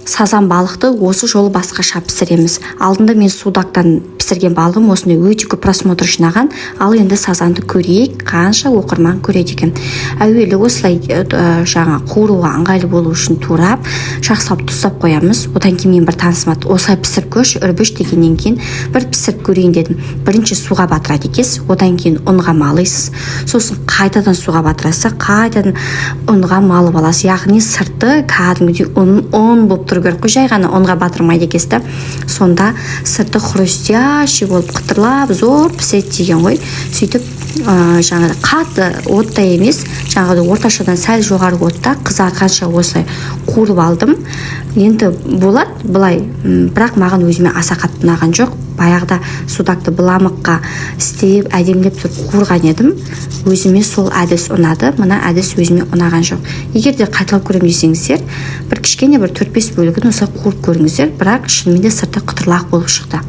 Сазан балықты осы жолы басқаша пісіреміз. Алдында мен судактан пісірген балығым осындай өте көп просмотр жинаған. Ал енді сазанды көрейік, қанша оқырман көреді екен. Әуелі осылай жаңа қуыруға ыңғайлы болу үшін турап, жақсылап тұздап қоямыз. Одан кейін мен бір танысыма «Осылай пісіріп көрші, Үрбіш» дегеннен кейін бір пісіріп көрейін дедім. Бірінші суға батырады екенсіз, одан кейін ұнға малайсыз, сосын қайтадан суға батырасыз, қайтадан ұнға малып аласыз. Яғни сырты кәдімгідей ұн ұн болып тұру керек қой, жай ғана ұнға батырмайды екенсіз да. Сонда сырты хрустящий болып, қытырлап зор піседі деген ғой. Сөйтіп жаңағы қатты отта емес, жаңағыдай орташадан сәл жоғары отта қызарғанша осылай қуырып алдым. Енді болады былай, бірақ маған өзіме аса қатты ұнаған жоқ. Баяғыда судакты быламыққа істеп, әдемілеп тұрып қуырған едім, өзіме сол әдіс ұнады. Мына әдіс өзіме ұнаған жоқ. Егер де қайталап көремін десеңіздер, бір кішкене бір 4-5 бөлігін осылай қуырып көріңіздер. Бірақ шынымен де сырты қытырлақ болып шықты.